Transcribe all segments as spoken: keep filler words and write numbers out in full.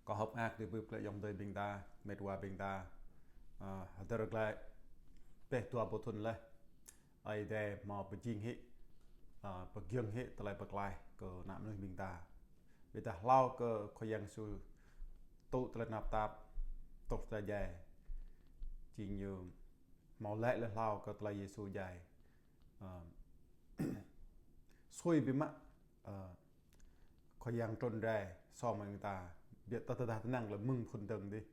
Kâo hơ̆k mơak tui bưp glaĭ ayŏng adơi ƀing ta, met wa ƀing ta, ơ, hơdơr glaĭ pĕh dua boh thŭn laih. Ơi Adai hmâo pơjing hĭ, ơ, pơgiŏng hĭ tơlơi pơklaih kơ ană mơnuih ƀing ta. Ƀiădah hlâo kơ Khua Yang Yêsu tŭ tơlơi tơnap tap, truh tơlơi djai, jing ñu hmâo laĭ laih hlâo kơ tơlơi Yêsu djai. Ơ, sui biă mă, ơ, Khua Yang trŭn rai song mă ƀing ta, biă tơdah tơnăng lĕ mơ̆ng phŭn dơ̆ng dih.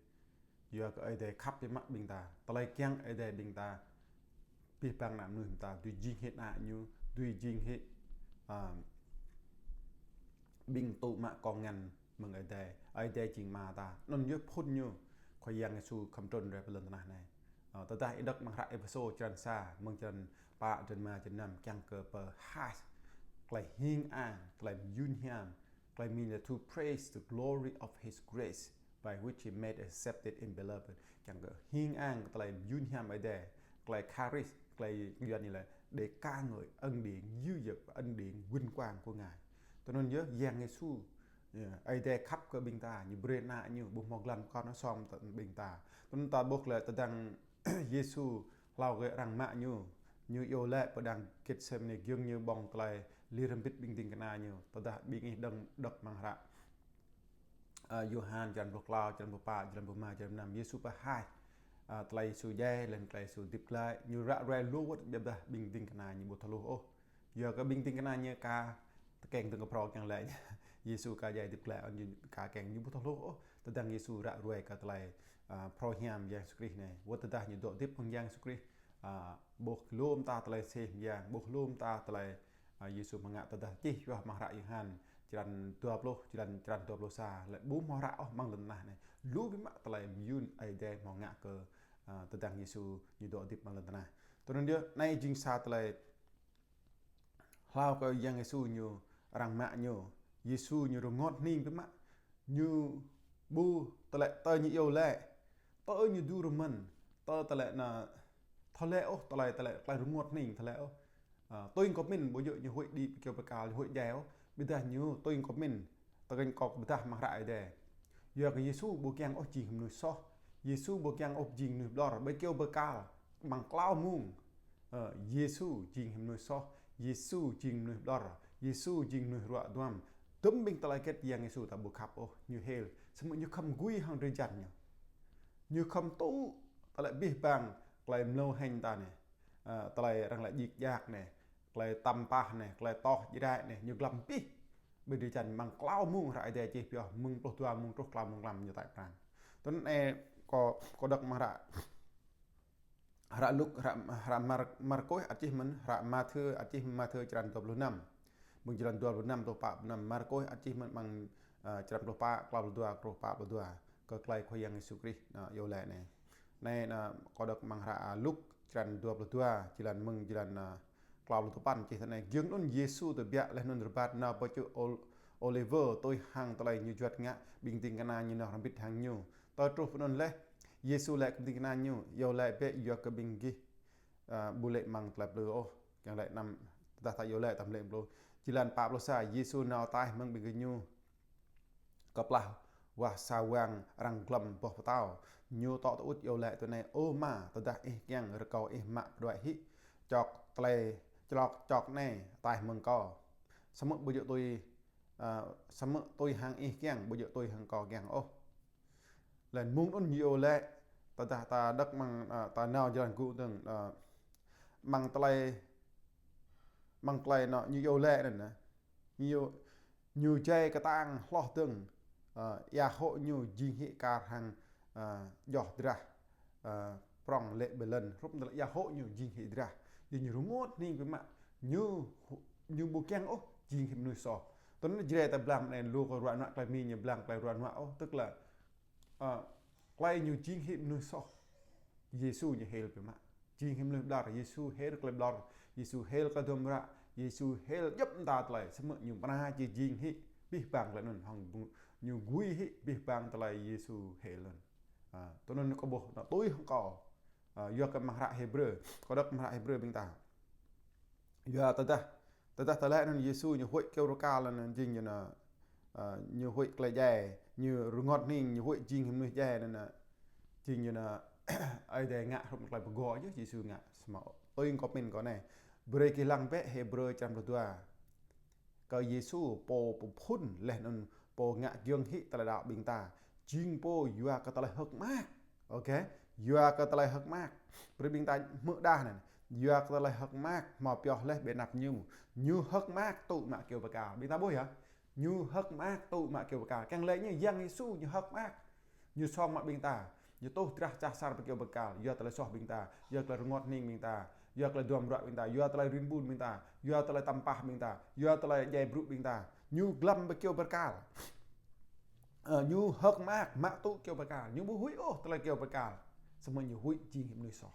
Yua kơ Ơi Adai khăp biă mă ƀing ta, tơlơi kiăng Ơi Adai ƀing ta, abih bang ană mơnuih ƀing ta, dưi jing hĭ ană ñu, dưi jing hĭ, ơ, ƀing tŭ mă kông ngăn mơ̆ng Ơi Adai, Ơi Adai jing Ama ta. Anŭn yơh phŭn ñu, Khua Yang Yêsu khŏm trŭn rai pơ lŏn tơnah anai. Ơ, tơdah ih đŏk amăng hră Êphêsô črăn sa, mơ̆ng črăn pă, črăn rơma, črăn năm, kiăng kơ pơhaih tơlơi hing ang, tơlơi mơyŭn hiam, tơlơi mĭn lĕ to praise the glory of his grace, by which he made us accepted in beloved. Kiăng kơ hing ang kơ tơlơi mơyŭn hiam Ơi Adai, tơlơi charis, tơlơi Yuan ñu lĕ để ca ngợi ân điển dư dật và ân điển vinh quang của Ngài. Tui anŭn yơh Yang Yêsu, ơ, Ơi Adai khăp kơ ƀing ta, ñu brơi ană ñu, ƀu hmâo jơlan pơkŏn song mă ƀing ta. Tui anŭn ta ƀuh lĕ tơdang Yêsu hlâo kơ arăng mă ñu, ñu iâu laĭ pơ đang Gêtsêmanê, giŏng ñu ƀơ̆ng tơlơi lir hơbĭt ƀing ding kơna ñu. Tơdah ƀing ih đŏk, đŏk amăng hră, ơ, Yôhan črăn pluh klâo, črăn pluh pă, črăn pluh rơma, črăn pluh năm, Yêsu pơhaih, ơ, tơlơi Yêsu djai, laih anŭn tơlơi Yêsu hơdip glaĭ, ñu ră ruai lu wơ̆t, ƀiădah ƀing ding kơna ñu ƀu thâo hluh ôh. Yua kơ ƀing ding kơna ñu ka tơkeng dơ̆ng kơ phrâo kiăng laĭ Yêsu ka djai hơdip glaĭ, anŭn ñu ka tơkeng, ñu ƀu thâo hluh ôh tơdang Yêsu ră ruai kơ tơlơi, ơ, phrâo hiam Yang Yêsu Krist anai. Wơ̆t tơdah ñu dŏ hơdip hăng Yang Yêsu Krist, ơ, ƀuh lu mơta tơlơi sĭ mơyang, ƀuh lu mơta tơlơi, ơ, Yêsu hmâo ngă. Tơdah čih yua amăng hră Yôhan črăn dua pluh, črăn, črăn dua pluh sa, lĕ ƀu hmâo hră ôh amăng lŏn tơnah anai lu biă mă tơlơi mơyŭn Ơi Adai hmâo ngă kơ, ơ, tơdang Yêsu ñu dŏ hơdip amăng lŏn tơnah. Tui anŭn yơh, anai jing sa tơlơi hlâo kơ Yang Yêsu ñu arăng mă ñu, Yêsu ñu rơngot hning biă mă, ñu ƀu tơlơi tơ ñu iâu laĭ, tơ ñu dŭ rơmơ̆n, tơ tơlơi anŭn thâo laĭ ôh, tơlơi, tơlơi, tơlơi rơngot hning thâo laĭ ôh. Ơ, tui kơ pơmĭn, ƀu djơ̆ ñu huĭ đĭ kơyâo bơrkal, ñu huĭ djai ôh, ƀiădah ñu tui kơ pơmĭn, tơkeng kơ pơdah amăng hră Ơi Adai. Yua kơ Yêsu ƀu kiăng ôh jing mơnuih soh, Yêsu ƀu kiăng ôh jing mơnuih ƀlŏr, ƀơi kơyâo bơrkal, amăng klâo mông. Ơ, Yêsu jing hĭ mơnuih soh, Yêsu jing mơnuih ƀlŏr, Yêsu jing mơnuih ruă duam. Dŭm ƀing tơlơi hơget Yang Yêsu ta ƀu khăp ôh, ñu hil. Samơ̆ ñu khŏm gui hăng drơi jan ñu. Ñu khŏm tŭ tơlơi abih bang tơlơi mlâo hĕng ta anai. Ơ, tơlơi arăng laĭ djik djak anai, tơlơi tăm pah anai, tơlơi toh jrai anai, ñu glăm abih. Ƀơi drơi jan amăng klâo mông hră Ơi Adai čih pioh, mơ̆ng pluh dua mông truh klâo mông glăm ñu tai pran. Tui anŭn anai kâo, kâo đŏk amăng hră Hră Luk, hră, hră Mar-, Markôs ăt čih mơ̆n, hră Mathiơ ăt čih mơ̆n, Mathiơ črăn dua pluh năm. Mơ̆ng črăn dua pluh năm truh pă pluh năm, Markôs ăt čih mơ̆n amăng, ơ, črăn pluh pă, klâo pluh dua truh pă pluh dua. Kơ tơlơi Khua Yang Yêsu Krist, ơ, iâu laĭ anai. Anai, ơ, kâo đŏk amăng hră, ơ, Luk črăn dua pluh dua, jơlan mơ̆ng jơlan, ơ, klâo pluh tơpăn čih tui anai: Giŏng anŭn Yêsu tơbiă laih anŭn rơbat nao pơ čư̆ Ôl-, Ôliwơ, tui hăng tơlơi ñu juăt ngă, ƀing ding kơna ñu nao hrŏm hơbĭt hăng ñu. Tơl truh pơ anŭn laih, Yêsu laĭ kơ ƀing ding kơna ñu: Iâu laĭ bĕ yua kơ ƀing gih, ơ, ƀu lê̆ amăng tơlơi plư ôh. Kiăng laĭ anăm, tơdah ta iâu laĭ ta ƀu lê̆ plư. Jơlan pă pluh sa, Yêsu nao ataih mơ̆ng ƀing gơñu, kơplah wah sa wang arăng glŏm boh pơtâo, ñu tŏ tơŭt iâu laĭ tui anai: Ơ Ama, tơdah ih kiăng, rơkâo ih mă pơđuaĭ hĭ čŏk tơlơi, člŏk čŏk anai ataih mơ̆ng kâo. Samơ̆ ƀu djơ̆ tui, ơ, samơ̆ tui hăng ih kiăng, ƀu djơ̆ tui hăng kâo kiăng ôh. Laih anŭn mơ̆ng anŭn ñu iâu laĭ, tơdah ta đŏk amăng, ơ, ta nao jơlan gŭ dơ̆ng, ơ, amăng tơlơi, amăng tơlơi anŭn ñu iâu laĭ anŭn, ñu, ñu jai kơtang hloh dơ̆ng, ơ, ia hŏ ñu jing hĭ kar hăng, ơ, djoh drah, ơ, prŏng lê̆ ƀơi lŏn, hrup tơlơi ia hŏ ñu jing hĭ drah. Yua ñu rơngot hning biă mă, ñu, ñu ƀu kiăng ôh jing hĭ mơnuih soh. Tui anŭn Jrai ta blang anai lu kơ ruă nuă, tơlơi Mi ñu blang tơlơi ruă nuă ôh, tức là, ơ, tơlơi ñu jing hĭ mơnuih soh, Yêsu ñu hil biă mă. Jing hĭ mơnuih ƀlŏr, Yêsu hil tơlơi ƀlŏr, Yêsu hil tơlơi duăm hră, Yêsu hil djŏp mơta tơlơi, samơ̆ ñu pơană či jing hĭ abih bang tơlơi anŭn, hăng ñu gui hĭ abih bang tơlơi Yêsu hil anŭn. Ơ, tui anŭn kâo ƀuh, anŭn tui hăng kâo. Ơ, yua kơ amăng hră Hêbrơ, kâo đŏk amăng hră Hêbrơ ƀing ta. Yua tơdah, tơdah tơlơi anŭn Yêsu ñu huĭ kơyâo bơrkal anŭn jing ñu anŭn, ơ, ñu huĭ tơlơi djai, Ñu rơngot hning, ñu huĭ jing hĭ mơnuih djai anŭn, jing ñu anŭn Ơi Adai ngă hrup tơlơi pơgŏ yơh, Yêsu ngă. Samơ̆ tui kâo pơmĭn kâo anai. Brơi gih lăng bĕ Hêbrơ črăn pluh dua. Kơ Yêsu pô pơphŭn laih anŭn pô ngă giŏng hĭ tơlơi đaŏ ƀing ta. Jing pô yua kơ tơlơi hơ̆k mơak. Ôkê. Yua kơ tơlơi hơ̆k mơak. Brơi ƀing ta hmư̆ đah anai. Yua kơ tơlơi hơ̆k mơak hmâo pioh laih ƀơi anăp ñu. Ñu hơ̆k mơak tŭ mă kơyâo bơrkal. Ƀing ta ƀuh yơh. Ñu hơ̆k mơak tŭ mă kơyâo bơrkal. Kiăng laĭ ñu Yang Yêsu ñu hơ̆k mơak. Ñu song mă ƀing ta. Ñu tuh drah čah asar pơ kơyâo bơrkal. Yua tơlơi soh ƀing ta. Yua tơlơi rơngot hning ƀing ta. Yua tơlơi duăm ruă ƀing ta. Yua tơlơi rin ƀun ƀing ta. Yua tơlơi tăm pah ƀing ta. Yua tơlơi djai brŭ ƀing ta. Ñu glăm pơ kơyâo bơrkal. Ơ, ñu hơ̆k mơak, mă tŭ kơyâo bơrkal. Ñu ƀu huĭ ôh tơlơi kơyâo bơrkal. Samơ̆ ñu huĭ jing hĭ mơnuih soh.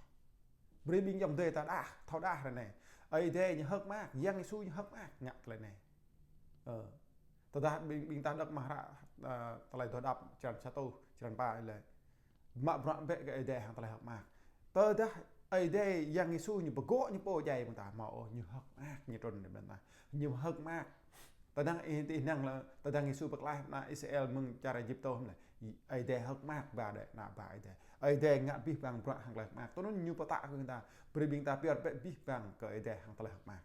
Brơi ƀing ayŏng adơi ta đah, thâo đah ră anai. Ơi Adai ñu hơ̆k mơak, Yang Yêsu ñu hơ̆k mơak, ngă tơlơi anai. Ơ. Tơdah ƀing, ƀing ta đŏk amăng hră, ơ, Tơlơi Adoh Đăp, črăn sa rơtuh, črăn pă lĕ. Mă bruă bĕ kơ Ơi Adai hăng tơlơi hơ̆k mơak. Tơdah Ơi Adai Yang Yêsu ñu pơgŏ ñu pô djai ƀing ta, hmâo ôh ñu hơ̆k mơak ñu trŭn ƀơi ƀing ta. Ñu hơ̆k mơak. Tơdang ih, ih năng lĕ, tơdang Yêsu pơklaih ană Israel mơ̆ng čar Êjip tơl lĕ. Ơi Adai hơ̆k mơak ba đĕ, ană ba Ơi Adai. Ơi Adai ngă abih bang bruă hăng tơlơi hơ̆k mơak. Tui anŭn ñu pơtă kơ ƀing ta. Brơi ƀing ta pioh bĕ abih bang kơ Ơi Adai hăng tơlơi hơ̆k mơak.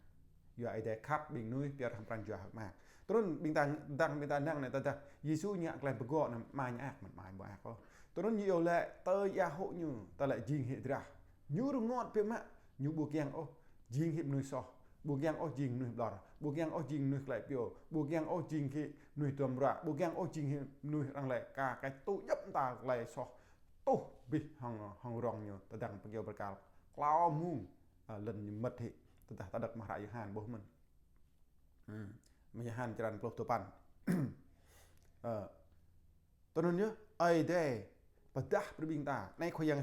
Yua Ơi Adai khăp ƀing mơnuih pioh hrŏm pran jua hơ̆k mơak. Tui anŭn ƀing ta, tơdang ƀing ta năng anai tơdah Yêsu ñu ngă tơlơi pơgŏ anŭn, amai ñu mơak, mơ̆n amai ƀu mơak ôh. Tui anŭn ñu iâu laĭ tơl ia hŏ ñu, ta laĭ jing hĭ drah. Ñu rơngot biă mă, ñu ƀu kiăng ôh jing hĭ mơnuih soh. Ƀu kiăng ôh jing mơnuih ƀlŏr. Ƀu kiăng ôh jing mơnuih klĕ pioh. Ƀu kiăng ôh jing hĭ mơnuih duăm ruă. Ƀu kiăng ôh jing hĭ mơnuih arăng laĭ ka, ka tŭ djŏp mơta tơlơi soh. Tuh abih hăng, hăng rŏng ñu tơdang pơ kơyâo bơrkal. Klâo mông. Ơ, lŏn ñu mơmŏt hĭ, tơdah ta đŏk amăng hră Yôhan ƀuh mơ̆n. Ơ, amăng Yôhan črăn pluh duapăn. Ơ, tui anŭn yơh, Ơi Adai pơdah brơi ƀing ta. Anai Khua Yang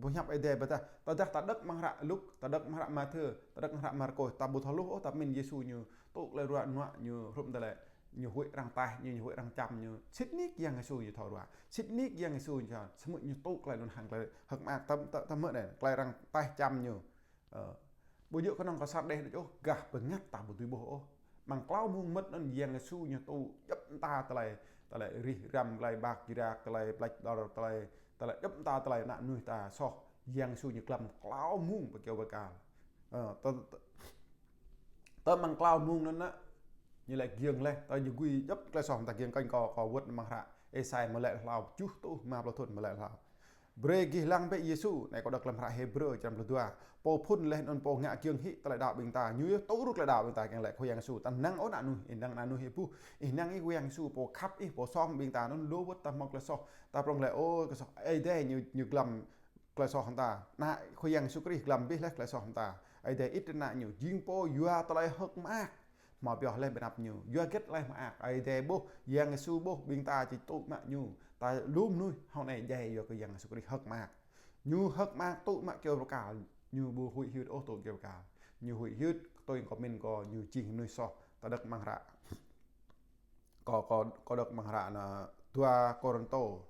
pơhiăp Ơi Adai pơdah. Tơdah ta đŏk amăng hră Luk, ta đŏk amăng hră Mathiơ, ta đŏk amăng hră Markôs, ta ƀu thâo hluh ôh, ta pơmĭn Yêsu ñu tŭ tơlơi ruă nuă ñu hrup tơlơi ñu huĭ arăng taih ñu, ñu huĭ arăng čăm ñu. Sĭt nik Yang Yêsu ñu thâo ruă. Sĭt nik Yang Yêsu ñu thâo. Samơ̆ ñu tŭ tơlơi anŭn hăng tơlơi hơ̆k mơak. Ta, ta, ta hmư̆ anai, tơlơi arăng taih čăm ñu. Ơ, ƀu djơ̆ kơnơ̆ng kơ asar đeh đôč ôh, gah bơngăt ta ƀu dưi ƀuh ôh. Amăng klâo mông mơmŏt anŭn Yang Yêsu ñu tŭ djŏp mơta tơlơi, tơlơi rĭh răm, tơlơi ƀak jrăk, tơlơi pleč ƀlŏr, tơlơi, tơlơi djŏp mơta tơlơi ană mơnuih ta soh. Yang Yêsu ñu glăm klâo mông pơ kơyâo bơrkal. Ơ, tơ, tơ, tơ amăng klâo mông anŭn anai, ñu laĭ giŏng laih, tơ ñu gui djŏp tơlơi soh mơta giŏng kơnh kâo, kâo wơ̆t amăng hră Êsai mơlĕ hlâo, tơjuh rơtuh rơma pluh thŭn mơlĕ hlâo. Brơi gih lăng bĕ Yêsu, anai kâo đŏk lăm hră Hêbrơ črăn pluh dua. Pô phŭn laih anŭn pô ngă giŏng hĭ tơlơi đaŏ ƀing ta. Ñu yơh tŭ rŭ tơlơi đaŏ ƀing ta kiăng laĭ Khua Yang Yêsu. Ta năng ôh ană mơnuih, ih năng ană mơnuih ih ƀuh. Ih năng ih Khua Yang Yêsu pô khăp ih, pô song ƀing ta anŭn lu wơ̆t ta hmâo tơlơi soh. Ta prŏng laĭ ơ tơlơi soh. Ơi Adai ñu, ñu glăm tơlơi soh ta. Ană Khua Yang Yêsu Krist glăm abih laih tơlơi soh ta. Ơi Adai ĭt ană ñu. Jing pô yua tơlơi hơ̆k mơak. Hmâo pioh laih ƀơi anăp ñu. Yua hơget laih mơak. Ơi Adai ƀuh, Yang Yêsu ƀuh, ƀing ta či tŭ mă ñu. Ta lu mơnuih hŏng anai djai yua kơ Yang Yêsu Krist hơ̆k mơak. Ñu hơ̆k mơak tŭ mă kơyâo bơrkal. Ñu ƀu huĭ hyưt ôh tŭ kơyâo bơrkal. Ñu huĭ hyưt, tui kâo pơmĭn kâo ñu jing mơnuih soh. Ta đŏk amăng hră. Kâo, kâo, kâo đŏk amăng hră anai dua Kôrintô.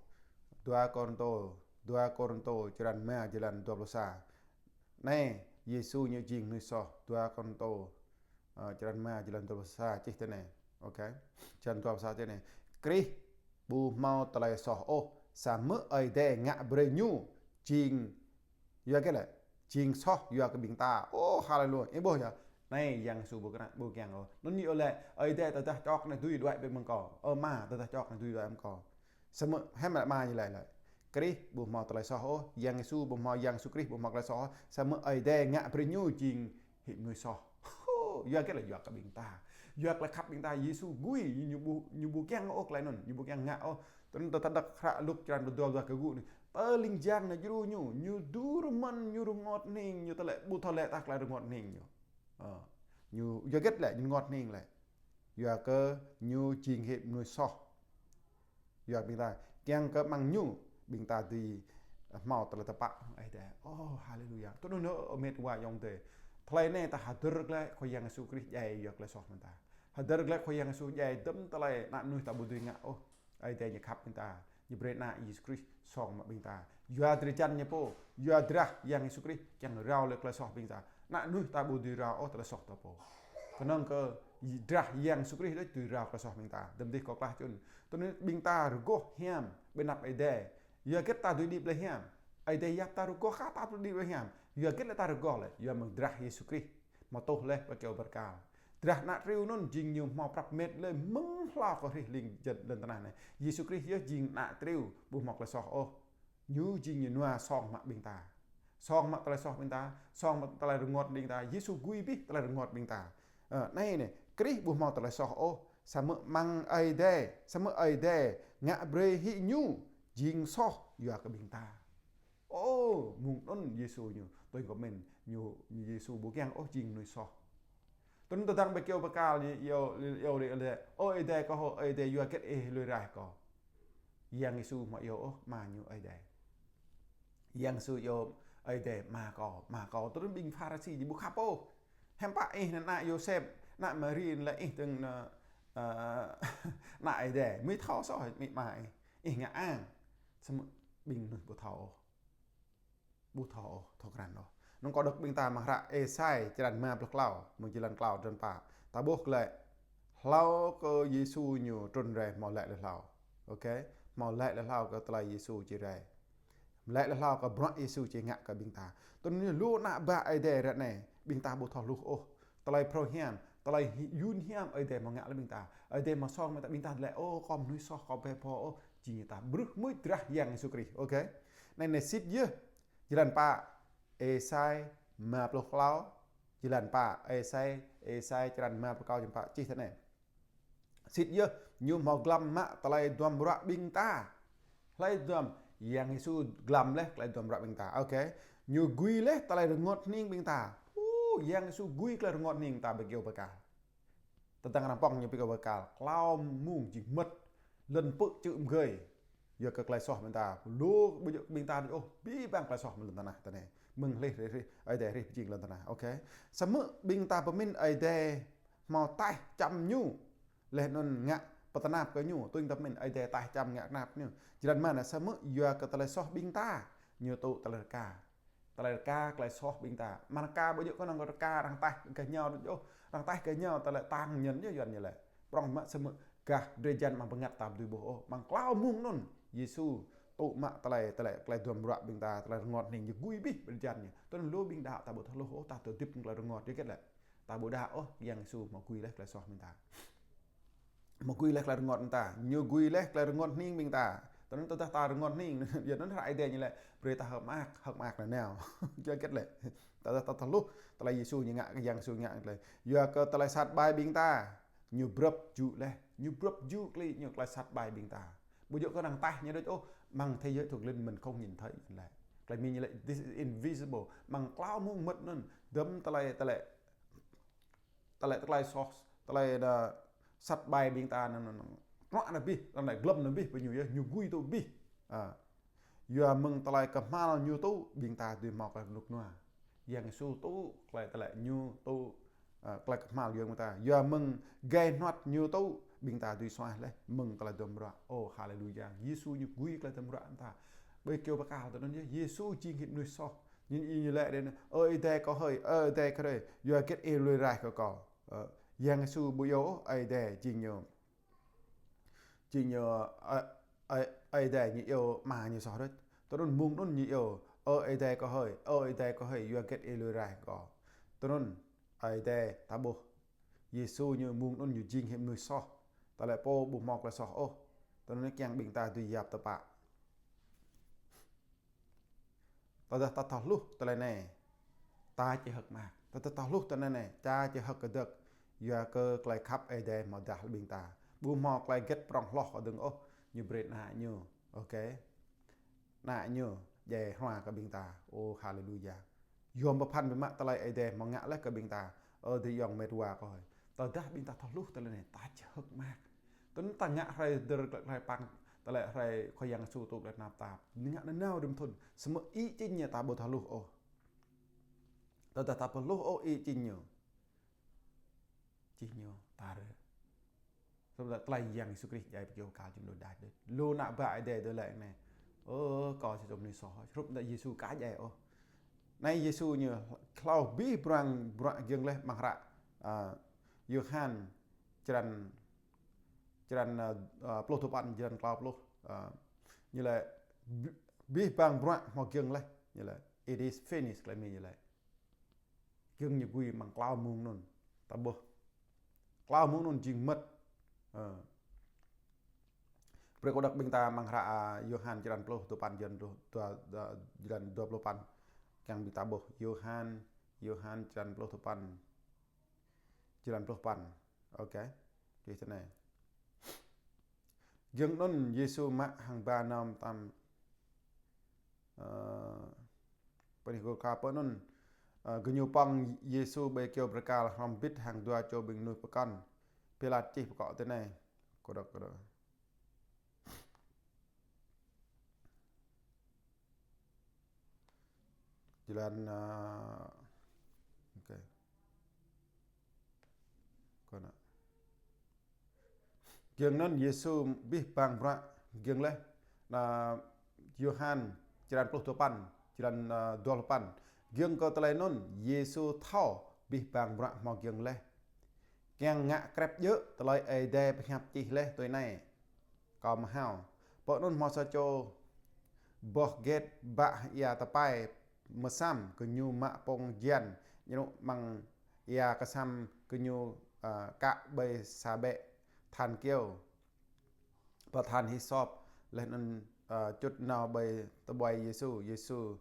Dua Kôrintô. Dua Kôrintô, črăn rơma, jơlan dua pluh sa. Anai, Yêsu ñu jing mơnuih soh. Dua Kôrintô. Ơ, črăn rơma, jơlan dua pluh sa čih tui anai. Ôkê. Črăn dua pluh sa čih tui anai. Krist ƀu hmâo tơlơi soh ôh, samơ̆ Ơi Adai ngă brơi ñu jing, yua hơget lĕ? Jing soh yua kơ ƀing ta. Ô, haleluya. Ih ƀuh yơh. Anai Yang Yêsu ƀu kơnang, ƀu kiăng ôh. Anŭn ñu laĭ, Ơi Adai tơdah čŏk anai dưi đuaĭ ƀơi mơ̆ng kâo. Ơ Ama, tơdah čŏk anai dưi đuaĭ mơ̆ng kâo. Samơ̆ hiư̆m lĕ Ama ñu laĭ lĕ. Krist ƀu hmâo tơlơi soh ôh, Yang Yêsu ƀu hmâo, Yang Yêsu Krist ƀu hmâo tơlơi soh ôh, samơ̆ Ơi Adai ngă brơi ñu jing hĭ mơnuih soh. Hô, yua hơget lĕ yua kơ ƀing ta. Yua tơlơi khăp ƀing ta, Yêsu gui, ñu ƀu, ñu ƀu kiăng ôh tơlơi anŭn, ñu ƀu kiăng ngă ôh. Tui anŭn ta, ta đŏk hră Luk črăn pluh dua, dua kơ gŭ anai. Tơl ling jang anai djru ñu, ñu dŭ rơmơ̆n, ñu rơngot hning, ñu tơlơi ƀu thâo laĭ tah tơlơi rơngot hning ñu. Ơ, ñu yua hơget lĕ, ñu rơngot hning lĕ. Yua kơ ñu jing hĭ mơnuih soh. Yua ƀing ta, kiăng kơ amăng ñu, ƀing ta dưi hmâo tơlơi tơpă hăng Ơi Adai. Ô, haleluya. Tui anŭn ơ mĕt wa ayŏng adơi. Tơlơi anai ta hơdơr glaĭ Khua Yang Yêsu Krist djai yua tơlơi soh ƀing ta. Hơdơr glaĭ Khua Yang Yêsu djai djŏp tơlơi ană mơnuih ta ƀu dưi ngă ôh. Ơi Adai ñu khăp ƀing ta. Ñu brơi ană Yêsu Krist song mă ƀing ta. Yua drơi jăn ñu pô, yua drah Yang Yêsu Krist kiăng rao lĕ tơlơi soh ƀing ta. Ană mơnuih ta ƀu dưi rao ôh tơlơi soh ta pô. Kơnơ̆ng kơ drah Yang Yêsu Krist đôč dưi rao tơlơi soh ƀing ta. Tơdang dih kâo klah čun. Tui anŭn ƀing ta rơgoh hiam ƀơi anăp Ơi Adai. Yua hơget ta dưi đĭ ƀlĕ hiam? Ơi Adai yap ta rơgoh kơ ta dưi đĭ ƀlĕ hiam. Yua hơget lĕ ta rơgoh lĕ? Yua mơ̆ng drah Yêsu Krist. Hmâo tuh laih ƀơi kơyâo bơrkal. Drah ană triu anŭn jing ñu hmâo prăp met lĕ mơ̆ng hlâo kơ hrih ling jăn lŏn tơnah anai. Yêsu Krist yơh jing ană triu ƀu hmâo tơlơi soh ôh. Ñu jing ñu nua song mă ƀing ta. Song mă tơlơi soh ƀing ta, song mă tơlơi rơngot ƀing ta. Yêsu gui abih tơlơi rơngot ƀing ta. Ơ, anai nê, Krist ƀu hmâo tơlơi soh ôh, samơ̆ mơ̆ng Ơi Adai, samơ̆ Ơi Adai ngă brơi hĭ ñu jing soh yua kơ ƀing ta. Ơ, mơ̆ng anŭn Yêsu ñu, tui kâo mĭn, ñu, ñu Yêsu ƀu kiăng ôh jing mơnuih soh. Tui anŭn tơdang ƀơi kơyâo bơrkal ñu, iâu, iâu đĭ lĕ, ơ Ơi Adai kâo hơi, Ơi Adai yua hơget ih lui raih kâo. Yang Yêsu hmâo iâu ôh Ama ñu Ơi Adai. Yang Yêsu iâu Ơi Adai Ama kâo, Ama kâo. Tui anŭn ƀing Pharisi ñu ƀu khăp ôh. Hiư̆m pă ih ană Yôsep, ană Mari lĕ ih dơ̆ng ană, ơ, ană Ơi Adai. Mơi thâo soh, mơi Ama ih. Ih ngă ang. Samơ̆ ƀing mơnuih ƀu thâo ôh. Ƀu thâo ôh, thâo krăn ôh. Anŭn kâo đŏk ƀing ta amăng hră Êsai črăn rơma pluh klâo, mơ̆ng jơlan klâo truh pă. Ta ƀuh glaĭ hlâo kơ Yêsu ñu trŭn rai hmâo laĭ laih hlâo. Ôkê, hmâo laĭ laih hlâo kơ tơlơi Yêsu či rai. Laĭ laih hlâo kơ bruă Yêsu či ngă kơ ƀing ta. Tui anŭn lu ană bă Ơi Adai ră anai, ƀing ta ƀu thâo hluh ôh. Tơlơi phrâo hiam, tơlơi hi-, yun hiam Ơi Adai hmâo ngă lĕ ƀing ta. Ơi Adai hmâo song ƀing ta, ƀing ta laĭ, ơ, kâo mơnuih soh, kâo ƀu pô ôh, jing ñu ta brưh mơ̆ng drah Yang Yêsu Krist. Ôkê. Anai nê sĭt yơh, jơlan pă, Êsai rơma pluh klâo, jơlan pă, Êsai, Êsai črăn rơma pluh klâo jơlan pă čih tui anai. Sĭt yơh, ñu hmâo glăm mă tơlơi duăm ruă ƀing ta. Tơlơi duăm, Yang Yêsu glăm laih tơlơi duăm ruă ƀing ta. Ôkê. Ñu gui laih tơlơi rơngot hning ƀing ta. Hu, Yang Yêsu gui tơlơi rơngot hning ta ƀơi kơyâo bơrkal. Tơdang arăng pŏng ñu ƀơi kơyâo bơrkal. Klâo mông jing mơmŏt. Lŏn pư̆ čư̆ mơgơi. Yua kơ tơlơi soh ƀing ta. Lu ƀu djơ̆ ƀing ta đôč ôh. Abih bang tơlơi soh mơ̆ng lŏn tơnah tui anai. Mơ̆ng hrih, hrih, hrih. Ơi Adai hrih pơjing lŏn tơnah. Ôkê. Samơ̆ ƀing ta pơmĭn Ơi Adai hmâo taih čăm ñu. Laih anŭn ngă pơtơnap kơ ñu, tui ta pơmĭn Ơi Adai taih čăm ngă tơnap ñu. Jơlan mơ̆n samơ̆ yua kơ tơlơi soh ƀing ta, ñu tŭ tơlơi rơka. Tơlơi rơka, tơlơi soh ƀing ta. Mơ̆ng rơka ƀu djơ̆ kơnơ̆ng rơka arăng taih gah rơngiao đôč ôh. Arăng taih gah rơngiao tơlơi tang nhân yơh Yuan ñu laĭ. Prŏng mă samơ̆ gah drơi jăn amăng bơngăt ta ƀu dưi ƀuh ôh. Amăng klâo mông anŭn, Yêsu tŭ mă tơlơi, tơlơi, tơlơi duăm ruă ƀing ta, tơlơi rơngot hning ñu gui abih drơi jăn ñu. Tui anŭn lu ƀing đaŏ ta ƀu thâo hluh ôh, ta tơdip amăng tơlơi rơngot yơh hơget lĕ. Ta ƀu đaŏ ôh, Yang Yêsu hmâo gui laih tơlơi soh ƀing ta. Hmâo gui laih tơlơi rơngot ƀing ta. Ñu gui laih tơlơi rơngot hning ƀing ta. Tui anŭn tơdah ta rơngot hning, yua anŭn hră Ơi Adai ñu laĭ, brơi ta hơ̆k mơak, hơ̆k mơak nanao. Yua hơget lĕ. Tơdah ta thâo hluh, tơlơi Yêsu ñu ngă, Yang Yêsu ngă tơlơi. Yua kơ tơlơi sat ƀai ƀing ta. Ñu brŏp jŭ laih, ñu brŏp jŭ klĭ ñu tơlơi sat ƀai ƀing ta. Ƀu djơ̆ kơnơ̆ng taih ñu đôč ôh, amăng thế giới thuộc linh mình không nhìn thấy ñu laĭ. Tơlơi Mi ñu laĭ, this is invisible. Amăng klâo mông mơmŏt anŭn, dăm tơlơi, tơlơi tơlơi, tơlơi soh, tơlơi đa sat ƀai ƀing ta anŭn, anŭn, anŭn. Truă anŭn abih, anŭn lĕ glŏm anŭn abih, pơ ñu yơh, ñu gui tŭ abih. A. Yua mơ̆ng tơlơi kơhma̱l ñu tŭ, ƀing ta dưi hmâo tơlơi rơnŭk rơnua. Yang Yêsu tŭ, tơlơi, tơlơi ñu tŭ, a, tơlơi kơhma̱l yua mơ̆ng ta. Yua mơ̆ng gai hnuăt ñu tŭ, ƀing ta dưi suaih laih, mơ̆ng tơlơi duăm ruă. Ô, haleluya. Yêsu ñu gui tơlơi duăm ruă ta. Ƀơi kơyâo bơrkal tui anŭn yơh, Yêsu jing hĭ mơnuih soh. Ñu, ñu, ñu laĭ đĭ anai, ơ Ơi Adai kâo hơi, ơ Ơi Adai kâo hơi, yua hơget ih lui raih kơ kâo. Ơ, Yang Yêsu ƀu iâu ôh, Ơi Adai jing ñu. Jing ñu, ơ, ơ, Ơi Adai ñu iâu Ama ñu soh đôč. Tui anŭn mông anŭn ñu iâu, ơ Ơi Adai kâo hơi, ơ Ơi Adai kâo hơi, yua hơget ih lui raih kơ kâo. Tui anŭn, Ơi Adai ta ƀuh. Yêsu ñu mông anŭn ñu jing hĭ mơnuih soh. Tơlơi pô ƀu hmâo tơlơi soh ôh. Tui anŭn kiăng ƀing ta dưi yap tơpă. Tơdah ta thâo hluh tơlơi anai, ta či hơ̆k mơak. Tơdah ta thâo hluh tơlơi anai, ta či hơ̆k kơdơ̆k. Yua kơ tơlơi khăp Ơi Adai hmâo dah ƀing ta. Ƀu hmâo tơlơi hơget prŏng hloh kơ dơ̆ng ôh, ñu brơi ană ñu. Ôkê. Ană ñu djai hrua kơ ƀing ta. Ô, haleluya. Yom pơphan biă mă tơlơi Ơi Adai hmâo ngă laih kơ ƀing ta. Ơ adơi ayŏng met wa kâo hơi. Tơdah ƀing ta thâo hluh tơlơi anai, ta či hơ̆k mơak. Tui anŭn ta ngă hrơi dơ̆r tơlơi păng, tơlơi hrơi Khua Yang Yêsu tŭ tơlơi tơnap tap. Ngă nanao rĭm thŭn, samơ̆ ih čĭn ñu ta ƀu thâo hluh ôh. Tơdah ta ƀu hluh ôh ih čĭn ñu. Čih ñu tar. Samơ̆ tơlơi Yang Yêsu Krist djai pơkiêu kal jum đôč đač đôč. Lu ană bă Ơi Adai dơ̆ lĕ anai. Ơ, kâo či dŏ mơnuih soh. Hrup anŭn Yêsu ka djai ôh. Anai Yêsu ñu hlâo abih bruă, bruă giŏng laih amăng hră. A, Yôhan, črăn, črăn, ơ, ơ, pluh duapăn, črăn klâo pluh. Ơ, ñu laĭ, bi-, abih bang bruă hmâo giŏng laih. Ñu laĭ, "It is finished," tơlơi Mi ñu laĭ. Giŏng ñu gui amăng klâo mông anŭn. Ta ƀuh. Klâo mông anŭn jing mơ̆t. Ơ. Brơi kâo đŏk ƀing ta amăng hră, a, Yôhan črăn pluh duapăn, črăn pluh dua, dua, črăn dua pluh păn. Kiăng ƀing ta ƀuh. Yôhan, Yôhan črăn pluh duapăn, črăn pluh păn. Ôkê. Čih tui anai. Giŏng anŭn Yêsu mă hăng ba nơm tam, ơ, pơnih Gôlgôtha pơ anŭn, ơ, gơñu pŏng Yêsu ƀơi kyâo bơrkal hrŏm hơbĭt hăng dua čô ƀing mơnuih pơkŏn. Pilat čih pơkŏ tui anai. Kơ đŏk, kơ đŏk. Jơlan, ơ, ôkê. Kơ anŭn. Giŏng anŭn Yêsu abih bang bruă giŏng laih. Anŭn Yôhan črăn pluh duapăn, črăn, ơ, dua pluh păn. Giŏng kơ tơlơi anŭn, Yêsu thâo abih bang bruă hmâo giŏng laih. Kiăng ngă krep djơ̆ tơlơi Ơi Adai pơhiăp čih laih tui anai: Kâo mơhao. Pơ anŭn hmâo sa čô boh get bă ia tơpai mơsăm, gơñu mă pông jan ñu amăng ia kơsăm, gơñu, ơ, kă ƀơi sa ƀĕ than kyâo, pơthan hisôp, laih anŭn, ơ, čŭt nao ƀơi tơƀuai Yêsu. Yêsu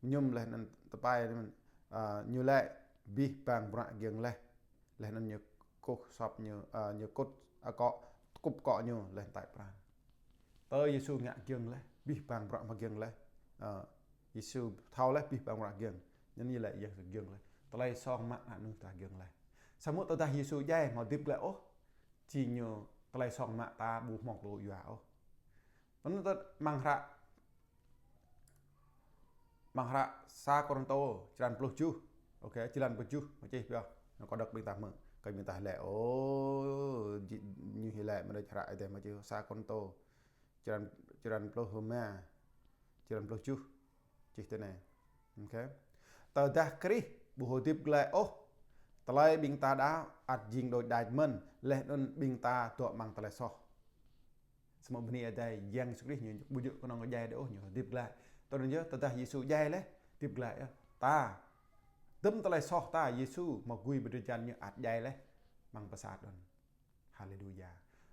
mơñum laih anŭn tơpai, ơ, ñu laĭ: "Abih bang bruă giŏng laih." Laih anŭn ñu kŭp sop ñu, ơ, ñu kŭp akŏ, kŭp akŏ ñu laih anŭn tai pran. Tơ Yêsu ngă giŏng laih, abih bang bruă hmâo giŏng laih. Ơ, Yêsu thâo laih abih bang bruă giŏng. Anŭn ñu laĭ Yang Yêsu giŏng laih. Tơlơi song mă anŭn ta giŏng laih. Samơ̆ tơdah Yêsu djai hmâo hơdip glaĭ ôh, či ñu tơlơi song mă ta ƀu hmâo tơlơi yua ôh. Anŭn tơ amăng hră, amăng hră sa Kôrintô, črăn pluh tơjuh. Ôkê, črăn pluh tơjuh, mă čih pioh. Anŭn kâo đŏk ƀing ta hmư̆. Kơ ƀing ta laĭ, ô, ji-, ñu hil laĭ mơ̆n hră Ơi Adai mă čih sa Kôrintô. Črăn, črăn pluh rơma, črăn pluh tơjuh. Čih tui anai. Ôkê. Tơdah Krist ƀu hơdip glaĭ ôh, tơlơi ƀing ta đaŏ ăt jing đôč đač mơ̆n, laih anŭn ƀing ta dŏ amăng tơlơi soh. Samơ̆ bơni Ơi Adai, Yang Yêsu Krist ñu ƀu djơ̆ kơnơ̆ng djai đơi ôh, ñu hơdip glaĭ. Tui anŭn yơh, tơdah Yêsu djai laih, hơdip glaĭ yơh. Ta, dŭm tơlơi soh ta, Yêsu hmâo gui ƀơi drơi jan ñu ăt djai laih amăng pơsat anŭn. Haleluya.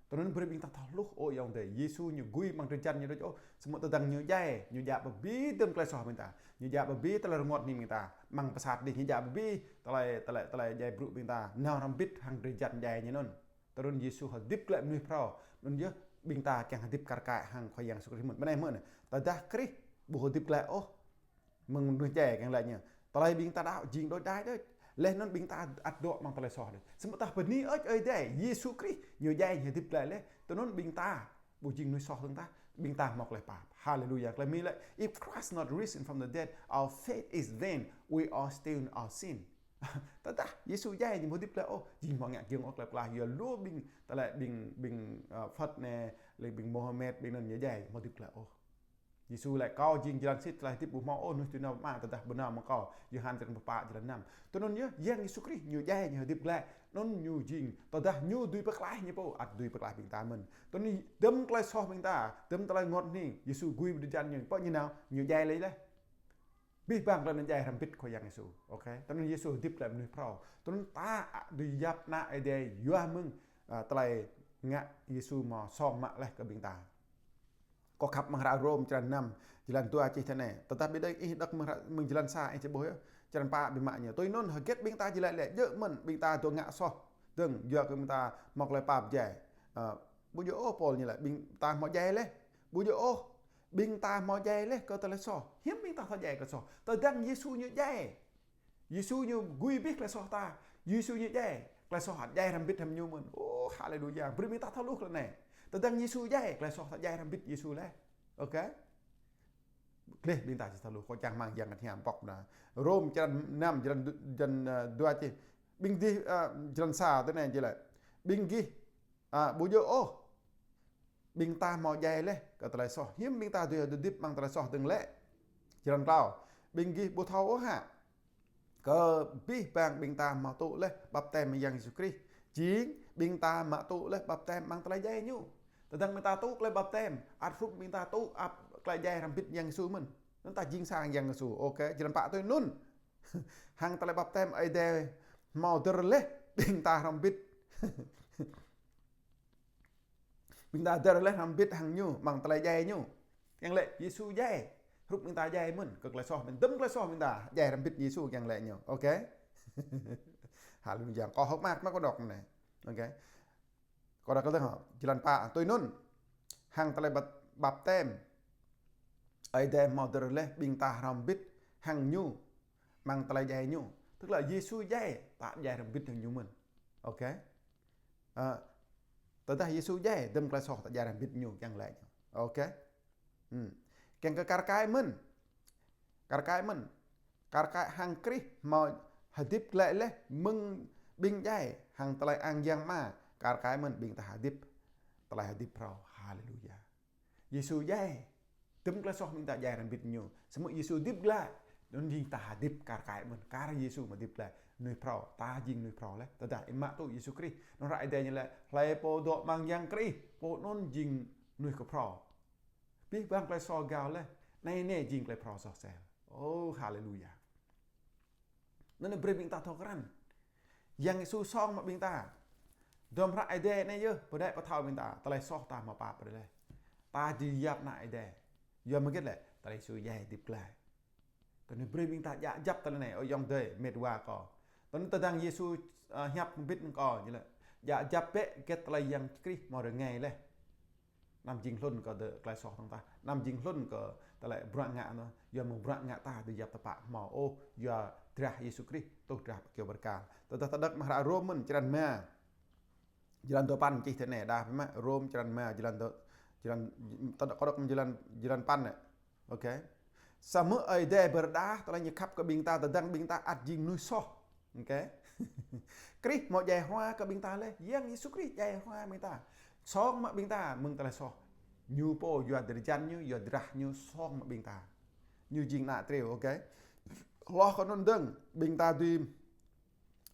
Tui anŭn brơi ƀing ta thâo hluh, ơ ayŏng adơi, Yêsu ñu gui amăng drơi jan ñu đôč ôh, samơ̆ tơdang ñu djai, ñu djă abih dŭm tơlơi soh ƀing ta. Ñu djă abih tơlơi rơngot hning ƀing ta. Amăng pơsat dih ñu djă abih tơlơi, tơlơi, tơlơi djai brŭ ƀing ta. Nao hrŏm hơbĭt hăng drơi jan djai ñu anŭn. Tui anŭn Yêsu hơdip glaĭ mơnuih phrâo. Anŭn yơh ƀing ta kiăng hơdip kar kaĭ hăng Khua Yang Yêsu Krist mơ̆n. Bơnai mơ̆n. Tơdah Krist ƀu hơdip glaĭ ôh, mơ̆ng mơnuih djai kiăng laĭ ñu. Tơlơi ƀing ta đaŏ jing đôč đač đôč. Laih anŭn ƀing ta ăt dŏ amăng tơlơi soh đôč. Samơ̆ tah bơni ơi Adai, Yêsu Krist ñu djai ñu hơdip glaĭ laih. Tui anŭn ƀing ta ƀu jing mơnuih soh dơ̆ng tah, ƀing ta hmâo tơlơi pap. Haleluya. Tơlơi Mi laĭ, "If Christ not risen from the dead, our faith is vain, we are still in our sin." Tơdah Yêsu djai ñu ƀu hơdip glaĭ ôh, jing hmâo ngă giŏng ôh tơlơi pơklaih, yua lu ƀing, tơlơi ƀing, ƀing, ơ, Phật anai, lĕ ƀing Mohammed, ƀing anŭn ñu djai ƀu hơdip glaĭ ôh. Yêsu laĭ, "Kâo jing jơlan, sĭt, tơlơi hơdip, ƀu hmâo ôh mơnuih tui nao pơ Ama tơdah ƀu nao mơ̆ng Kâo." Yôhan črăn pơpă, jơlan năm. Tui anŭn yơh, Yang Yêsu Krist ñu djai, ñu hơdip glaĭ. Anŭn ñu jing, tơdah ñu dưi pơklaih ñu pô, ăt dưi pơklaih ƀing ta mơ̆n. Tui anŭn dŭm tơlơi soh ƀing ta, dŭm tơlơi rơngot hning, Yêsu gui ƀơi drơi jan ñu, pơ ñu nao, ñu djai laih laih. Abih bang tơlơi anŭn djai hrŏm hơbĭt Khua Yang Yêsu. Ôkê. Tui anŭn Yêsu hơdip glaĭ mơnuih phrâo. Tui anŭn ta, a, dưi yap ană Ơi Adai yua mơ̆ng, a, tơlơi ngă Yêsu hmâo song mă laih kơ ƀing ta. Kâo khăp amăng hră Rôm črăn năm, jơlan dua čih tui anai. Tơdah ƀing ih đŏk amăng hră, amăng jơlan sa ih či ƀuh yơh. Črăn pă ƀing mă ñu. Tui anŭn hơget ƀing ta či laĭ lĕ, djơ̆ mơ̆n ƀing ta dŏ ngă soh dơ̆ng, yua kơ ƀing ta hmâo tơlơi pap djai. Ơ, ƀu djơ̆ ôh, Pôl ñu laĭ, ƀing ta hmâo djai laih. Ƀu djơ̆ ôh, ƀing ta hmâo djai laih kơ tơlơi soh. Hiư̆m ƀing ta thâo djai kơ soh? Tơdang Yêsu ñu djai. Yêsu ñu gui abih tơlơi soh ta. Yêsu ñu djai. Tơlơi soh ăt djai hrŏm hơbĭt hăng ñu mơ̆n. Ô, haleluya. Brơi ƀing ta thâo hluh tơlơi anai. Tơdang Yêsu djai, tơlơi soh ta djai hrŏm hơbĭt Yêsu laih. Ôkê. Gleh ƀing ta či thâo hluh, kâo čang rơmang Yang Bơngăt Hiam pŏk nao. Rôm črăn năm, jơlan du-, jơlan, ơ, dua čih. Ƀing gih, ơ, jơlan sa tui anai či laĭ. Ƀing gih, a, ƀu djơ̆ ôh, ƀing ta hmâo djai laih kơ tơlơi soh. Hiư̆m ƀing ta dưi hơdip amăng tơlơi soh dơ̆ng lĕ? Jơlan klâo. Ƀing gih ƀu thâo ôh hă, kơ abih bang ƀing ta hmâo tŭ laih baptem mơ̆ng Yang Yêsu Krist, Jing ƀing ta mă tŭ laih baptem amăng tơlơi djai ñu. Tơdang ƀing ta tŭ tơlơi baptem, ăt hrup ƀing ta tŭ ăp tơlơi djai hrŏm hơbĭt Yang Yêsu mơ̆n. Anŭn ta jing sang Yang Yêsu. Ôkê, jơlan pă tui anŭn. Hăng tơlơi baptem Ơi Adai hmâo dơr laih ƀing ta hrŏm hơbĭt. Ƀing ta dơr laih hrŏm hơbĭt hăng ñu, amăng tơlơi djai ñu. Kiăng laĭ Yêsu djai. Hrup ƀing ta djai mơ̆n, kơ tơlơi soh mơ̆n, dơ̆m tơlơi soh ƀing ta djai hrŏm hơbĭt Yêsu kiăng laĭ ñu. Ôkê. Haleluya. Kâo hơ̆k mơak mă kâo đŏk anai. Ôkê. Kâo đŏk kơ tơ̆ng hŏ, jơlan pă, tui anŭn. Hăng tơlơi bap-, baptem. Ơi Adai hmâo dơr laih ƀing ta hrŏm hơbĭt hăng ñu. Amăng tơlơi djai ñu. Tức là Yêsu djai, ta djai hrŏm hơbĭt hăng ñu mơ̆n. Ôkê. Ơ, tơdah Yêsu djai, dơ̆m tơlơi soh ta djai hrŏm hơbĭt ñu, kiăng laĭ ñu. Ôkê. Hmm. Kiăng kơ kar kaĭ mơ̆n. Kar kaĭ mơ̆n. Kar kaĭ hăng Krist hmâo hơdip glaĭ laih mơ̆ng ƀing djai hăng tơlơi ang yang Ama. Kar kaĭ mơ̆n ƀing ta hơdip. Tơlơi hơdip phrâo. Haleluya. Yêsu djai. Dơ̆m tơlơi soh ƀing ta djai hrŏm hơbĭt ñu. Samơ̆ Yêsu hơdip glaĭ. Anŭn jing ta hơdip kar kaĭ mơ̆n. Kar Yêsu mơ̆ hơdip glaĭ. Mơnuih phrâo. Ta jing mơnuih phrâo laih. Tơdah ih mă tŭ Yêsu Krist. Anŭn hră Ơi Adai ñu laĭ. Hlơi pô dŏ amăng Yang Krist. Pô anŭn jing mơnuih kơphrâo. Abih bang tơlơi soh rơgao laih. Anai nê jing tơlơi phrâo soh sel. Ô, haleluya. Anŭn brơi ƀing ta thâo krăn. Yang Yêsu song mă ƀing ta. Dŏm hră Ơi Adai anai yơh, pơđĕ pơthâo ƀing ta. Tơlơi soh ta hmâo pap brơi laih. Ta dưi yap ană Ơi Adai. Yua mơ̆ng hơget lĕ, tơlơi Yêsu djai hơdip glaĭ. Tui anŭn brơi ƀing ta djă djăp tơlơi anai, ơ ayŏng adơi, met wa kâo. Tui anŭn tơdang Yêsu, ơ, hiăp hơbĭt hăng kâo, ñu laĭ. Djă djăp bĕ hơget tơlơi Yang Krist hmâo rơngai laih. Anăm jing hlŭn kơ tơ-, tơlơi soh dơ̆ng tah. Anăm jing hlŭn kơ tơlơi bruă ngă anŭn. Yua mơ̆ng bruă ngă ta dưi yap tơpă hmâo ôh. Yua drah Yêsu Krist, tuh drah kơyâo bơrkal. Tơdah ta đŏk amăng hră Rôm mơ̆n, črăn rơma. Jơlan dua păn čih tui anai, đah biă mă, Rôm črăn rơma, jơlan dua, jơlan, ta đŏk, kâo đŏk jơlan, jơlan păn anai. Ôkê. Samơ̆ Ơi Adai pơrơđah tơlơi ñu khăp kơ ƀing ta, tơdang ƀing ta ăt jing mơnuih soh. Ôkê. Krist hmâo djai hrua kơ ƀing ta laih. Yang Yêsu Krist djai hrua ƀing ta. Song mă ƀing ta mơ̆ng tơlơi soh. Ñu pô yua drơi jan ñu, yua drah ñu song mă ƀing ta. Ñu jing ană triu, ôkê. Hloh kơ anŭn dơ̆ng, ƀing ta dưi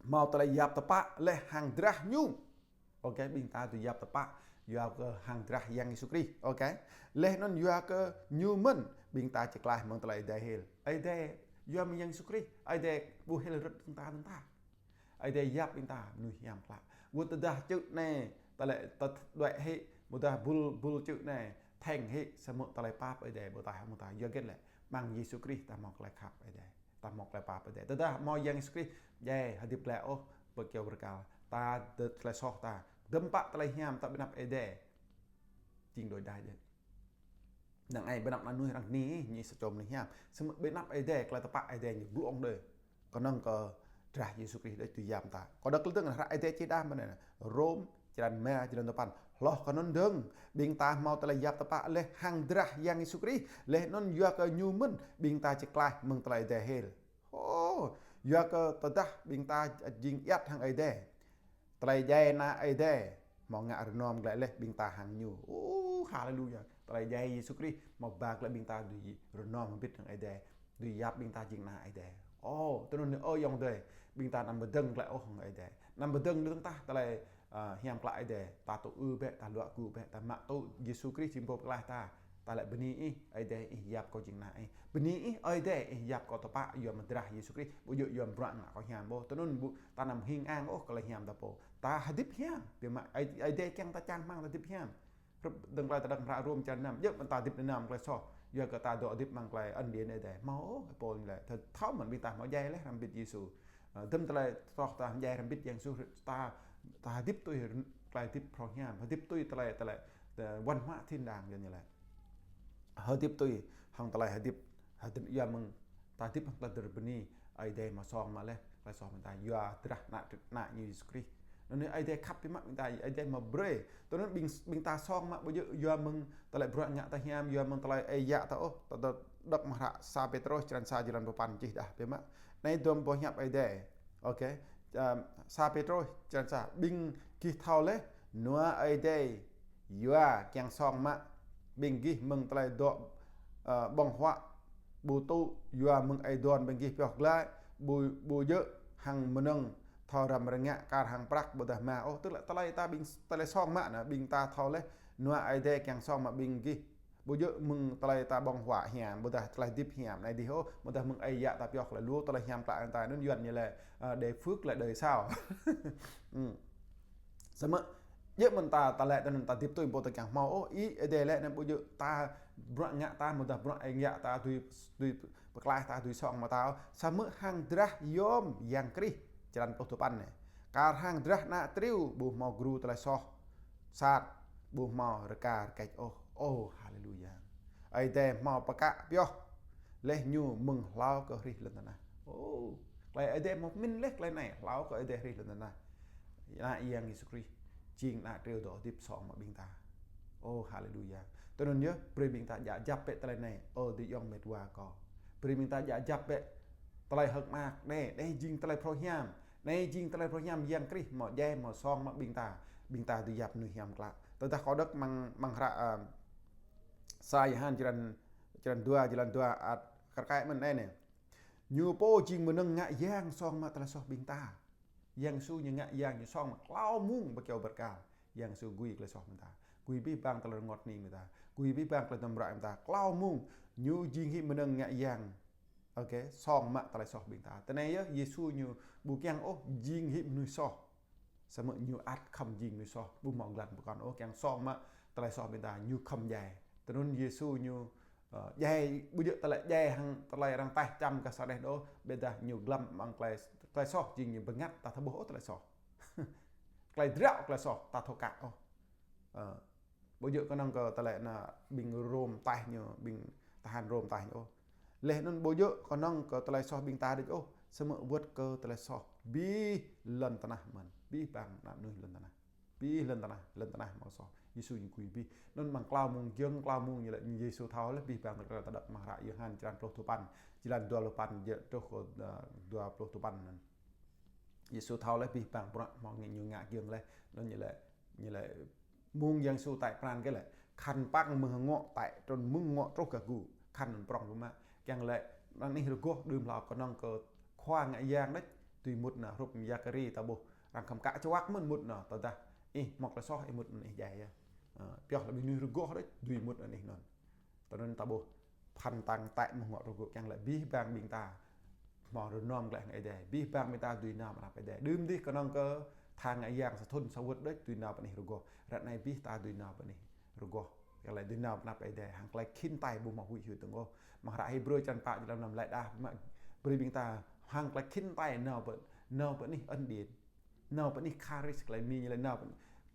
hmâo tơlơi yap tơpă laih hăng drah ñu. Ôkê, ƀing ta dưi yap tơpă yua kơ hăng drah Yang Yêsu Krist. Ôkê. Laih anŭn yua kơ ñu mơ̆n ƀing ta či klaih mơ̆ng tơlơi Ơi Adai hil. Ơi Adai, yua mơ̆ng Yang Yêsu Krist, Ơi Adai ƀu hil rơ̆t dơ̆ng ta dơ̆ng tah. Ơi Adai yap ƀing ta mơnuih hiam klă. Wơ̆t tơdah čư̆ anai, tơlơi tơt đuaĭ hĭ, ƀôdah bul, bul čư̆ anai, theng hĭ, samơ̆ tơlơi pap Ơi Adai ƀu taih mơ̆ng ta. Yua hơget lĕ, amăng Yêsu Krist ta hmâo tơlơi khăp Ơi Adai. Ta hmâo tơlơi pap Ơi Adai. Tơdah hmâo Yang Yêsu Krist djai hơdip glaĭ ôh, pơ kơyâo bơrkal. Ta dơ-, tơlơi soh ta. Dơ̆m pă tơlơi hiam ta ƀơi anăp Ơi Adai. Jing đôč đa jĕ. Năng ai ƀơi anăp ană mơnuih arăng bơni, ñu sa čô mơnuih hiam. Samơ̆ ƀơi anăp Ơi Adai, tơlơi tơpă Ơi Adai ñu glông đơi. Kơnơ̆ng kơ drah Yêsu Krist đôč dưi yap ta. Kâo đŏk tơlơi dơ̆ng hră Ơi Adai čih đah mơ̆n anai. Rôm, črăn rơma, jơlan dua păn. Hloh kơ anŭn dơ̆ng, ƀing ta hmâo tơlơi yap tơpă laih hăng drah Yang Yêsu Krist. Laih anŭn yua kơ ñu mơ̆n, ƀing ta či klaih mơ̆ng tơlơi Ơi Adai hil. Ô, yua kơ tơdah ƀing ta jing ayăt hăng Ơi Adai. Tơlơi djai ană Ơi Adai, hmâo ngă rơnom glaĭ laih ƀing ta hăng ñu. Ô, haleluya. Tơlơi djai Yêsu Krist, hmâo ba glaĭ ƀing ta dưi rơnom hơbĭt hăng Ơi Adai. Dưi yap ƀing ta jing ană Ơi Adai. Ô, tui anŭn ơ ayŏng adơi, ƀing ta anăm pơdơ̆ng glaĭ ôh hăng Ơi Adai. Anăm pơdơ̆ng dơ̆ng tah tơlơi, ơ, hiam klă Ơi Adai. Ta tŭ ư bĕ, ta luă gŭ bĕ, ta mă tŭ Yêsu Krist jing pô pơklaih ta. Ta laĭ bơni ih, Ơi Adai ih yap kâo jing ană ih. Bơni ih, Ơi Adai ih yap kâo tơpă yua mơ̆ng drah Yêsu Krist. Ƀu djơ̆ yua mơ̆ng bruă ngă kâo hiam ôh. Tui anŭn ƀu, ta anăm hing ang ôh kơ tơlơi hiam ta pô. Ta hơdip hiam. Biă mă Ơi, Ơi Adai kiăng ta čang rơmang ta hơdip hiam. Hrup dơ̆ng tơlơi ta đŏk hră Rôm črăn năm. Djơ̆ mơ̆n ta hơdip nanao tơlơi soh. Yua kơ ta dŏ hơdip amăng tơlơi ân điển Ơi Adai. Hmâo ôh, Pôl ñu laĭ. Thâo, thâo mơ̆n ƀing ta hmâo djai laih hrŏm hơbĭt Yêsu. Ơ, dơ̆m tơlơi soh ta djai hrŏm hơbĭt Yang Yêsu ta, ta hơdip tui tơlơi hơdip phrâo hiam, hơdip tui tơlơi, tơlơi, tơlơi văn hóa thiên đàng, yua ñu laĭ. Hơdip tui hăng tơlơi hơdip, hơdip yua mơ̆ng ta hơdip hăng tơlơi dơr bơni, Ơi Adai hmâo song mă laih tơlơi soh ƀing ta, yua drah ană, ană ñu Yêsu Krist. Anŭn anai Ơi Adai khăp biă mă ƀing ta, Ơi Adai hmâo brơi. Tui anŭn ƀing, ƀing ta song mă ƀu djơ̆ yua mơ̆ng tơlơi bruă ngă ta hiam, yua mơ̆ng tơlơi ơi yă ta ôh, ta, ta đŏk amăng hră sa Pêtrôs črăn sa jơlan dua păn čih đah biă mă. Anai dôm boh hiăp Ơi Adai. Ôkê. Ơ, sa Pêtrôs črăn sa, ƀing gih thâo laih, nua Ơi Adai yua kiăng song mă, ƀing gih mơ̆ng tơlơi dŏ, ơ, ƀơ̆ng huă, ƀu tŭ yua mơ̆ng Ơi Adon ƀing gih pioh glaĭ, ƀu, ƀu djơ̆ hăng mơnơ̆ng thâo răm rơngiă kar hăng prăk ƀôdah mah ôh. Tức là tơlơi ta ƀing, tơlơi song mă anai, ƀing ta thâo laih, nua Ơi Adai kiăng song mă ƀing gih. Ƀu djơ̆ mơ̆ng tơlơi ta ƀơ̆ng huă hiam, ƀôdah tơlơi hơdip hiam anai dih ôh, ƀôdah mơ̆ng Ơi Adai ta pioh laih lu tơlơi hiam klă ta anŭn Yuan ñu laĭ, ơ, để phước là đời sau. Ư. Samơ̆ djơ̆ mơ̆n ta, ta laĭ tui anŭn ta hơdip tui pô ta kiăng hmâo ôh, Ơi Adai laĭ anŭn ƀu djơ̆ ta bruă ngă ta, ƀôdah bruă Ơi Adai ta dưi, dưi pơklaih ta, dưi song mă ta ôh. Samơ̆ hăng drah yôm Yang Krist, črăn pluh duapăn anai. Kar hăng drah ană triu ƀu hmâo gru tơlơi soh sat, ƀu hmâo rơka rơkĕč ôh. Ô, haleluya. Ơi Adai hmâo pơkă pioh, laih ñu mơ̆ng hlâo kơ hrih lŏn tơnah. Ô, tơlơi Ơi Adai hmâo pơmĭn laih tơlơi anai, hlâo kơ Ơi Adai hrih lŏn tơnah. Ană Yang Yêsu Krist, jing ană triu dŏ hơdip song mă ƀing ta. Ô, haleluya. Tui anŭn yơh, brơi ƀing ta djă kjăp bĕ tơlơi anai, ơ adơi ayŏng met wa kâo. Brơi ƀing ta djă kjăp bĕ tơlơi hơ̆k mơak anai, anai jing tơlơi phrâo hiam. Anai jing tơlơi phrâo hiam Yang Krist hmâo djai, hmâo song mă ƀing ta. Ƀing ta dưi yap mơnuih hiam klă. Tơdah kâo đŏk amăng, amăng hră, ơ, sa Yôhan črăn, črăn dua, jơlan dua, ăt kar kaĭ mơ̆n anai anai. Ñu pô jing mơnơ̆ng ngă yang song mă tơlơi soh ƀing ta. Yang Yêsu ñu ngă yang, ñu song mă klâo mông ƀơi kơyâo bơrkal. Yang Yêsu gui tơlơi soh ƀing ta. Gui abih bang tơlơi rơngot hning ƀing ta. Gui abih bang tơlơi tơmră ƀing ta. Klâo mông ñu jing hĭ mơnơ̆ng ngă yang. Ôkê, song mă tơlơi soh ƀing ta. Tơ anai yơh, Yêsu ñu ƀu kiăng ôh jing hĭ mơnuih soh. Samơ̆ ñu ăt khŏm jing mơnuih soh, ƀu hmâo glan pơkŏn ôh, kiăng song mă tơlơi soh ƀing ta, ñu khŏm djai. Tui anŭn Yêsu ñu, ơ, djai, ƀu djơ̆ tơlơi djai hăng tơlơi arăng taih čăm kơ sa đeh đô, ƀôdah ñu glăm amăng tơlơi, tơlơi soh jing ñu bơngăt ta thâo ƀuh ôh tơlơi soh. Tơlơi drao tơlơi soh ta thâo kă ôh. Ơ, ƀu djơ̆ kơnơ̆ng kơ tơlơi ană ƀing Rôm taih ñu, ƀing tơhan Rôm taih ñu ôh. Laih anŭn ƀu djơ̆ kơnơ̆ng kơ tơlơi soh ƀing ta đôč ôh, samơ̆ wơ̆t kơ tơlơi soh abih lŏn tơnah mơ̆n, abih bang ană mơnuih lŏn tơnah. Abih lŏn tơnah, lŏn tơnah hmâo soh. Yêsu ñu gui abih. Anŭn amăng klâo mông giŏng, klâo mông ñu laĭ, Yêsu thâo laih abih bang tơlơi ta đŏk amăng hră Yôhan črăn pluh duapăn, jơlan dua pluh păn jơ̆ truh kơ, ơ, dua pluh duapăn anŭn. Yêsu thâo laih abih bang bruă hmâo ñu ngă giŏng laih. Anŭn ñu laĭ, ñu laĭ mông Yang Yêsu taih pran kơ laĭ: Khăn păng mơ̆ng hơngŏ taih trŭn mơ̆ng hơngŏ truh gah gŭ. Khăn anŭn prŏng biă mă. Kiăng laĭ, arăng anih rơgoh đưm hlâo kơnơ̆ng kơ khua ngă yang đôč dưi mŭt anŭn, hrup Yakari ta ƀuh. Arăng khŏm kă čuăk mơ̆n mŭt anŭn, tơdah ih hmâo tơlơi soh ih mŭt anŭn ih djai yơh. Ơ, pioh laĭ mơnuih rơgoh đôč dưi mŭt anŭn ih anŭn. Tui anŭn ta ƀuh, phăn tăng taih mơ̆ng hơngŏ truh gŭ, kiăng laĭ abih bang ƀing ta hmâo rơnŏm glaĭ hăng Ơi Adai. Abih bang ƀing ta dưi nao pơ anăp Ơi Adai. Đưm dih kơnơ̆ng kơ tha ngă yang sa thŭn sa wơ̆t đôč dưi nao pơ anih rơgoh. Ră anai abih ta dưi nao pơ anih rơgoh. Kiăng laĭ dưi nao pơ anăp Ơi Adai hăng tơlơi khĭn tai ƀu hmâo huĭ hyưt dơ̆ng ôh. Amăng hră Hêbrơ črăn pă jơlan năm laĭ đah mă brơi ƀing ta hăng tơlơi khĭn tai nao pơ, nao pơ anih ân điển. Nao pơ anih karis, tơlơi Mi ñu laĭ nao pơ,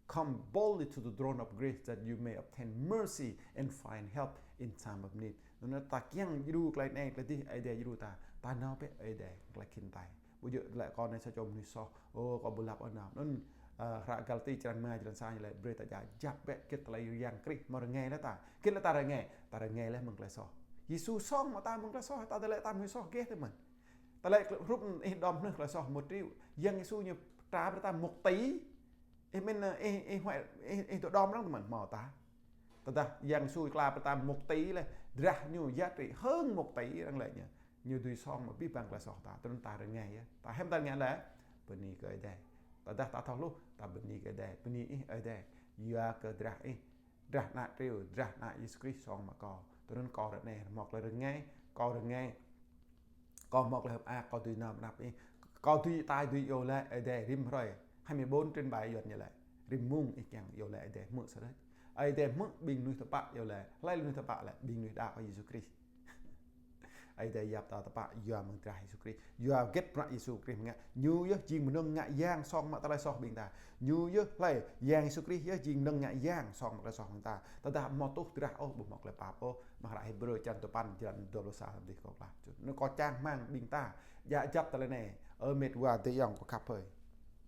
"Come boldly to the throne of grace that you may obtain mercy and find help in time of need." Anŭn ta kiăng djru tơlơi anai, tơlơi dih, Ơi Adai djru ta. Ta nao bĕ Ơi Adai, tơlơi khĭn tai. Ƀu djơ̆ laĭ kâo anai sa čô mơnuih soh. Ô, kâo ƀu lăp ôh nao. Anŭn, ơ, hră Galati črăn rơma, jơlan sa ñu laĭ, brơi ta djă kjăp bĕ hơget tơlơi Yang Krist hmâo rơngai laih ta. Hơget lĕ ta rơngai? Ta rơngai laih mơ̆ng tơlơi soh. Yêsu song mă ta mơ̆ng tơlơi soh, ta tơlơi ta mơnuih soh geh tơ mơ̆n. Tơlơi hrup ih đom hơnưh tơlơi soh một triệu. Yang Yêsu ñu pơtra brơi ta một tỷ. Ih mĭn, ih, ih huai, ih, ih dŏ đom arăng tơ mơ̆n hmâo ta. Tơdah Yang Yêsu pơtra brơi ta một tỷ laih, drah ñu giá trị hơn một tỷ arăng laĭ ñu. Ñu dưi song mă abih bang tơlơi soh ta, tui anŭn ta rơngai yơh. Ta hiư̆m ta rơngai laĭ? Bơni kơ Ơi Adai. Tơdah ta thâo hluh, ta bơni kơ Ơi Adai. Bơni ih Ơi Adai. Yua kơ drah ih, drah ană triu, drah ană Yêsu Krist song mă kâo. Tui anŭn kâo ră anai hmâo tơlơi rơngai, kâo rơngai. Kâo hmâo tơlơi hơ̆k mơak, kâo dưi nao pơ anăp ih. Kâo dưi tai dưi iâu laĭ Ơi Adai rĭm hrơi. Hai mươi bốn trên bảy Yuan ñu laĭ. Rĭm mông ih kiăng iâu laĭ Ơi Adai hmư̆ sa đôč. Ơi Adai hmư̆ ƀing mơnuih tơpă iâu laĭ. Hlơi mơnuih tơpă lĕ? Ƀing mơnuih đaŏ kơ Yêsu Krist. Ơi Adai yap ta tơpă yua mơ̆ng drah Yêsu Krist. Yua hơget bruă Yêsu Krist ngă. Ñu yơh jing mơnơ̆ng ngă yang song mă tơlơi soh ƀing ta. Ñu yơh hlơi? Yang Yêsu Krist yơh jing mơnơ̆ng ngă yang song mă tơlơi soh ƀing ta. Tơdah hmâo tuh drah ôh, ƀu hmâo tơlơi pap ôh. Amăng hră Hêbrơ črăn duapăn, jơlan dua pluh sa dih kâo klah. Anŭn kâo čang rơmang ƀing ta djă kjăp tơlơi anai. Ơ met wa adơi ayŏng kâo khăp hơi.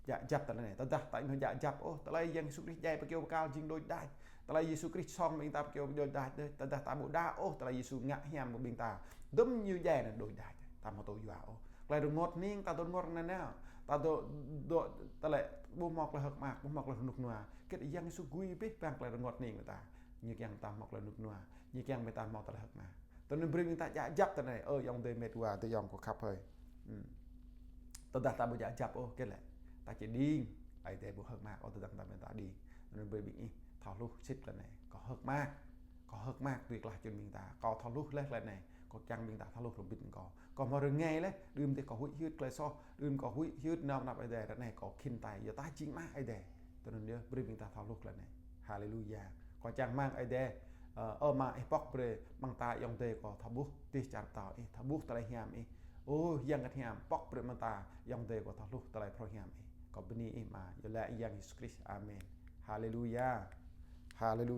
Djă kjăp tơlơi anai. Tơdah ta ƀu djă kjăp ôh, tơlơi Yang Yêsu Krist djai pơ kơyâo bơrkal jing đôč đač. Tơlơi Yêsu Krist song ƀing ta pơ kơyâo đôč đač. Tơdah ta ƀu đaŏ ôh tơlơi Yêsu ngă hiam kơ ƀing ta. Dŭm ñu djai anŭn đôč đač. Ta hmâo tŭ yua ôh. Tơlơi rơngot hning ta dŏ rơngot nanao. Ta dŏ, dŏ tơlơi ƀu hmâo tơlơi hơ̆k mơak, ƀu hmâo tơlơi rơnŭk rơnua. Hơget Yang Yêsu gui abih bang tơlơi rơngot hning kơ ta. Ñu kiăng ta hmâo tơlơi rơnŭk rơnua. Ñu kiăng ƀing ta hmâo tơlơi hơ̆k mơak. Tui anŭn brơi ƀing ta djă kjăp tơlơi anai. Ơ ayŏng adơi met wa adơi ayŏng kâo khăp hơi. Hmm. Tơdah ta ƀu djă kjăp ôh, hơget lĕ? ta či đing, Ơi Adai ƀu hơ̆k mơak ôh tơdang ta ƀing ta đing. Anŭn brơi ƀing ih thâo hluh sĭt tơlơi anai. Kâo hơ̆k mơak, kâo hơ̆k mơak tui tơlơi čun ƀing ta. Kâo thâo hluh laih tơlơi anai. Kâo čang ƀing ta thâo hluh hrŏm hơbĭt kâo. Kâo hmâo rơngai laih, đưm dih kâo huĭ hyưt tơlơi soh, đưm kâo huĭ hyưt nao anăp Ơi Adai, ră anai kâo khĭn tai, yua ta jing ană Ơi Adai. Tui anŭn yơh, brơi ƀing ta thâo hluh tơlơi anai. Haleluya. Kâo čang rơmang Ơi Adai, ơ, ơ Ama ih pŏk brơi amăng ta ayŏng adơi kâo thâo ƀuh dêh čar pơtao ih, thâo ƀuh tơlơi hiam ih. Ơ, Yang Bơngăt Hiam, pŏk brơi amăng ta ayŏng adơi kâo thâo hluh tơlơi phrâo hiam ih. Kâo bơni ih Ama, yua lĕ Yang Yêsu Krist. Amen. Haleluya. Haleluya.